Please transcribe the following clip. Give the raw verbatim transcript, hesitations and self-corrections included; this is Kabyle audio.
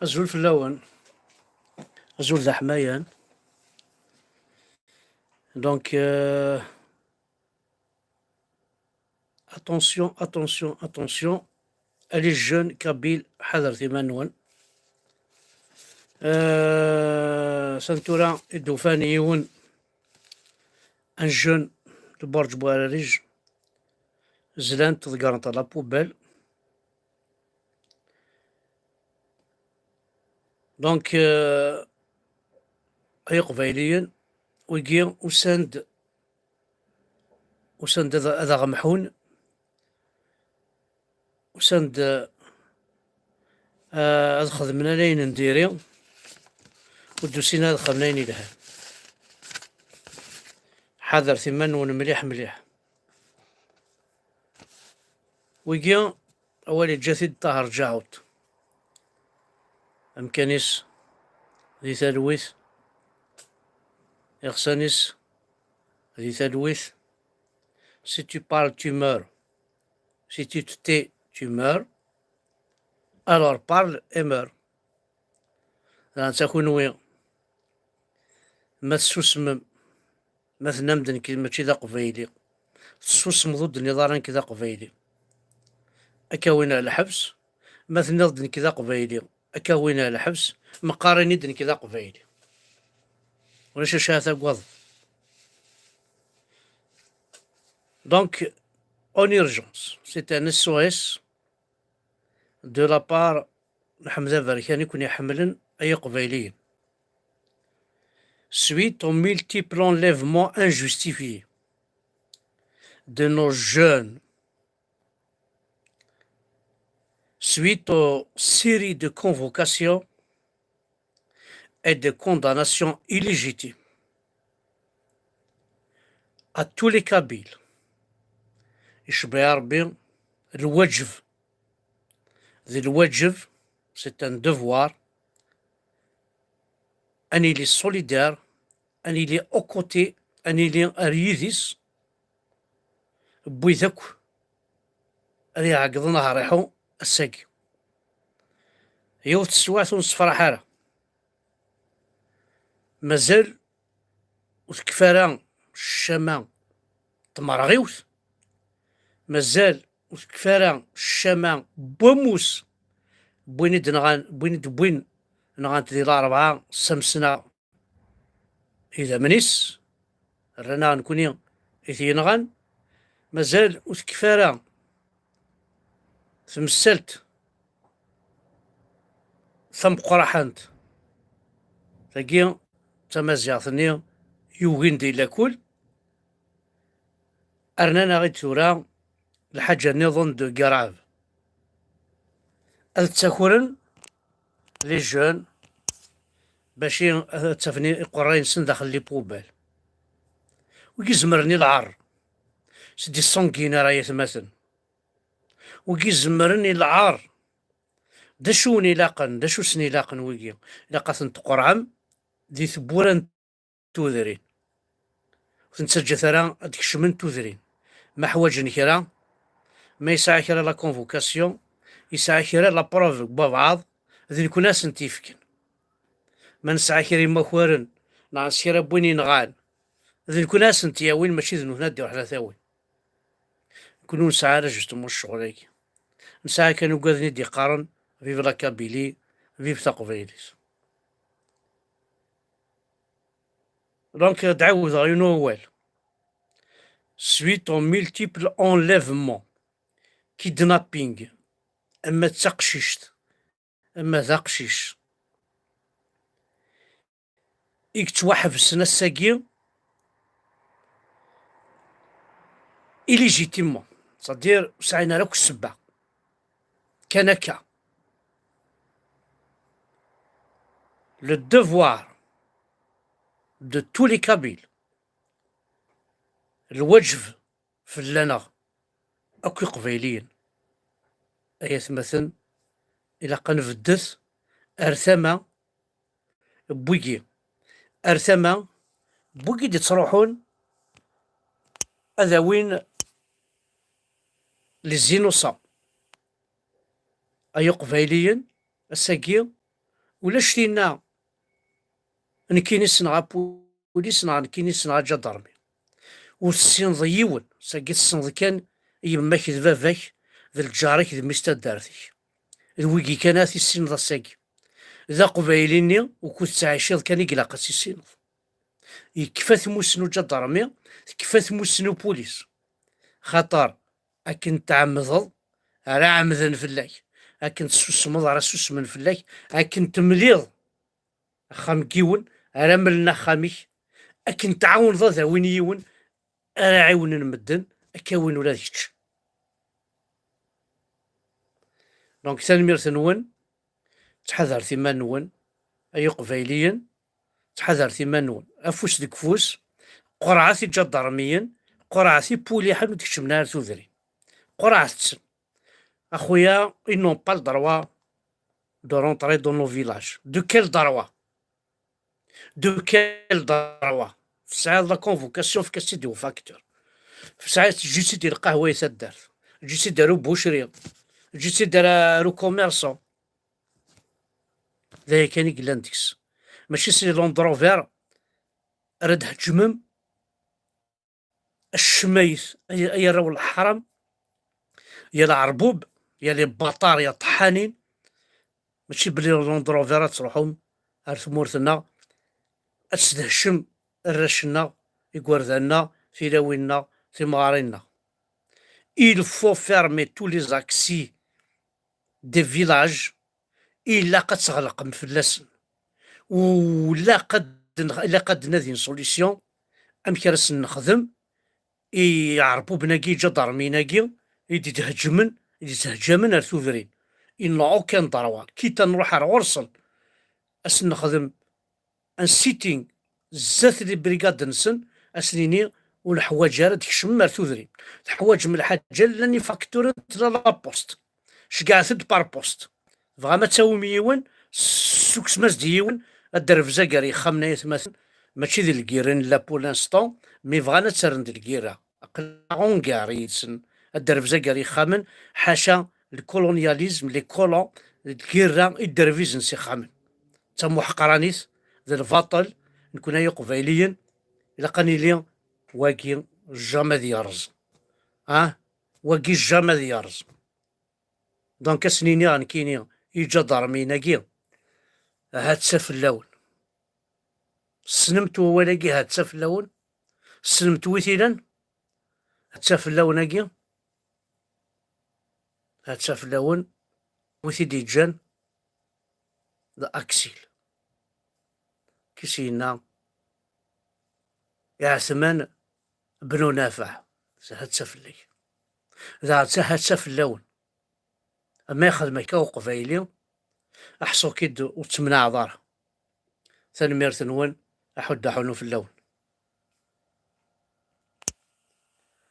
Azul fell-awen. Azul d aḥmayan. Donc, euh, attention, attention, attention. Allez, jeunes kabyles, ḥadret iman-nwen. Euh, san tura i d-ufan yiwen, un jeune de Borj Bouararij, zlan-t, ḍeggren-t à la poubelle. Donc, euh, ay Iqbayliyen, wigi usan-d, usan-d ad, ad aɣ-mḥun, usan-d, euh, ad xedmen ala ayen n diri, ur d-usin ad xedmen ayen yelhan. Ḥadret iman-nwen mliḥ, mliḥ. Wigi, awal yeǧǧa-t-id Ṭaher Ǧaɛut. Amkan-is di talwit, iɣsan-is di talwit. Si tu parles, tu meurs. Si tu te tais, tu meurs. Alors parle et meurs. Dɣa netta kunwi, ma tessusmem, ma tennam-d nekk mačči d aqbayli, tessusmeḍ, ur d-tenniḍ ara nekk d aqbayli, ad k-awin ar lḥebs. Ma tenniḍ-d nekk d aqbayli, ad k-awin ar lḥebs. Meqqar ini-d nekk d aqbayli. Ulac acu ara tagadeḍ. Donc, en urgence, c'est un S O S de la part n Ḥmed Aberkan i ken-iḥemmlen, ay Iqbayliyen. Suite aux multiples enlèvements injustifiés de nos jeunes, suite aux séries de convocations et de condamnations illégitimes à tous les Kabyles, icebbeɛ Ṛebbi, lwaǧeb, d lwaǧeb, c'est un devoir, ad nili solidaire, ad nili aux côtés, ad nili ar yidis n wid akk ad iɛeggḍen ahriḥu ass-agi. Yiwet teswiɛt ur nessefraḥ ara. Mazal ur tekfi ara ccama n tmerɣiwt, mazal ur tekfi ara ccama n wammus n win i d-nɣan, n win i d-wwin, nɣan-t di Larebɛa, ssamsen idammen-is, rran-aɣ nekni i t-yenɣan. Mazal ur tekfi ara temsalt tameqqraḥant tagi d tamaziɣt-nni yugin di lakul. Rnan-aɣ-id tura lḥaǧa nniḍen de grave. Ad ttakren les jeunes bac ad ttafen iqerray-nsen daxel les poubelles. Ur izemren i lɛar, c'est des sanguinaires ay atmaten. Ur izemren i lɛar. D acu wen-ilaqen, d acu sen-ilaqen wigi? Ilaq ad ten-tqerɛem di tewwura n tudrin. Ur ten-ttaǧǧat ara ad d-kecmen tudrin. Ma ḥwaǧen kra, ma yesɛa kra la convocation, yesɛa kra la preuve n wabɛaḍ, d nekni ad sen-t-yefken. Ma nesɛa kra imakaren, neɣ s kra n win yenɣan, d nekni ad sen-t-yawin, mačči d nutni ad d-iruḥen ad t-awin. Nekni ur nesɛi ara justement ccɣel-agi. Nesɛa kan ugaden i d-iqqaren: vive la Kabylie, vive taqbaylit. Donc, ad ɛawdeɣ yiwen wawal. Suite aux multiples enlèvements, kidnapping, ama d taqcict, ama d aqcic, i yettwaḥebsen ass-agi illégitimement, c'est-à-dire ur sɛin ara akk ssebba, kan akka. Le devoir de tous les Kabyles, lwaǧeb fell-aneɣ akk Iqbayliyen, ay atmaten, ilaq ad nbeddet ar tama n wigi, ar tama n wigi d-ittruḥun ad awin les innocents. Ay Iqbayliyen, ass-agi Ulac tinna nekkini ssneɣ apulis neɣ nekkini ssneɣ aǧadarmi. Ur tessineḍ yiwen, sagi tessneḍ kan yemma-k d baba-k d lǧar-ik d mmi-s taddart-ik. D wigi kan ara tissineḍ ass-agi. D aqbayli-nni ukud tettɛiciḍ kan i ilaq ad tissineḍ. Yekfa tmussni n uǧadarmi, tekfa tmussni n upulis. Xaṭer akken tɛemmdeḍ ara ɛemmden fell-ak, akken tessusmeḍ ara ssusmen fell-ak, akken temliḍ axxam n yiwen ara mlen axxam-ik, akken tɛawneḍ ad awin yiwen ara ɛiwnen medden, ad k-awin ula d kečč. Donc tanemmirt-nwen, ttḥadaret iman-nwen ay iqbayliyen, ttḥadaret iman-nwen, afus deg ufus, qerɛet iǧadarmiyen, qerɛet ipuliḥen ur d-keččmen ara tudrin, qerɛet-ten. A xuya, ils n'ont pas le droit de rentrer dans nos villages. De quel droit? De quel droit? Tesɛiḍ la convocation, efk-as-tt-id i ufaktur. Tesɛiḍ, eǧǧ-itt-id i lqahwa i taddart. Eǧǧ-itt-id ar ubucri. Eǧǧ-itt-id ar, ar ucommerçant. D aya kan i yellan deg-s. Mačči s les Land Rover ara d-tḥeǧmem. Acemma-yet, ay, ay arraw n leḥram, ya leɛrbub, ya les bâtards, ya ṭeḥḥanin, mačči belli Land Rover ad truḥem ar tmurt-nneɣ, ad tesdehcem arrac-nneɣ, igerdan-nneɣ, tilawin-nneɣ, timɣarin-nneɣ. Il faut fermer tous les accès des villages, ilaq ad tɣelqem fell-asen. U ilaq ad, ilaq ad d-nadin solution amek ara sen-nexdem i iɛerbuben-agi, iǧadarmiyen-agi i d-ithejmen, i d-ithejjamen ar tudrin. Ils n'ont aucun droit, quitte ad nruḥ ar ɣur-sen, ad sen-nexdem un sitting zdat les brigades-nsen, ad sen-nini ur neḥwaǧ ara ad tkecmem ar tudrin. Teḥwaǧem lḥaǧa, llan ifakturen, tella la poste. Ceggɛet-d par poste. Tebɣam ad tawim yiwen, ssuksem-as-d yiwen, ad d-revzager yexxamen ay atmaten, mačči di lgirra i nella pour l'instant, mi bɣan ad tt-rren d lgirra. Aql-aɣ en guerre yid-sen, ad d-revzager yexxamen, ḥaca le colonialisme, les colons, d lgirra i d-revisen s ixxamen. D tamuḥqranit, d lbaṭel, nekkni ay iqbayliyen, ilaq ad nili wagi jamais ad yerẓ. Ah, wagi jamais ad yerẓ. Donc, ad sen-iniɣ nekkini i iǧadarmiyen-agi, ha-tt-a fell-awen. Tessnemt wawal-agi, ha-tt-a fell-awen? Tessnemt wi t-ilan? Ha-tt-a fell-awen-agi. Ha-tt-a fell-awen. Wi t-id-yeǧǧan d Aksil. Kis yenna, Iɛetman bnu Nafaɛ, ha-tt-a fell-ak. D ha-tt-a, ha-tt-a fell-awen. Ama ixdem akka uqbayli, aḥṣu-k-id ur tt-temnaɛeḍ ara. Tanemmirt-nwen, aḥuddu aḥunnu fell-awen.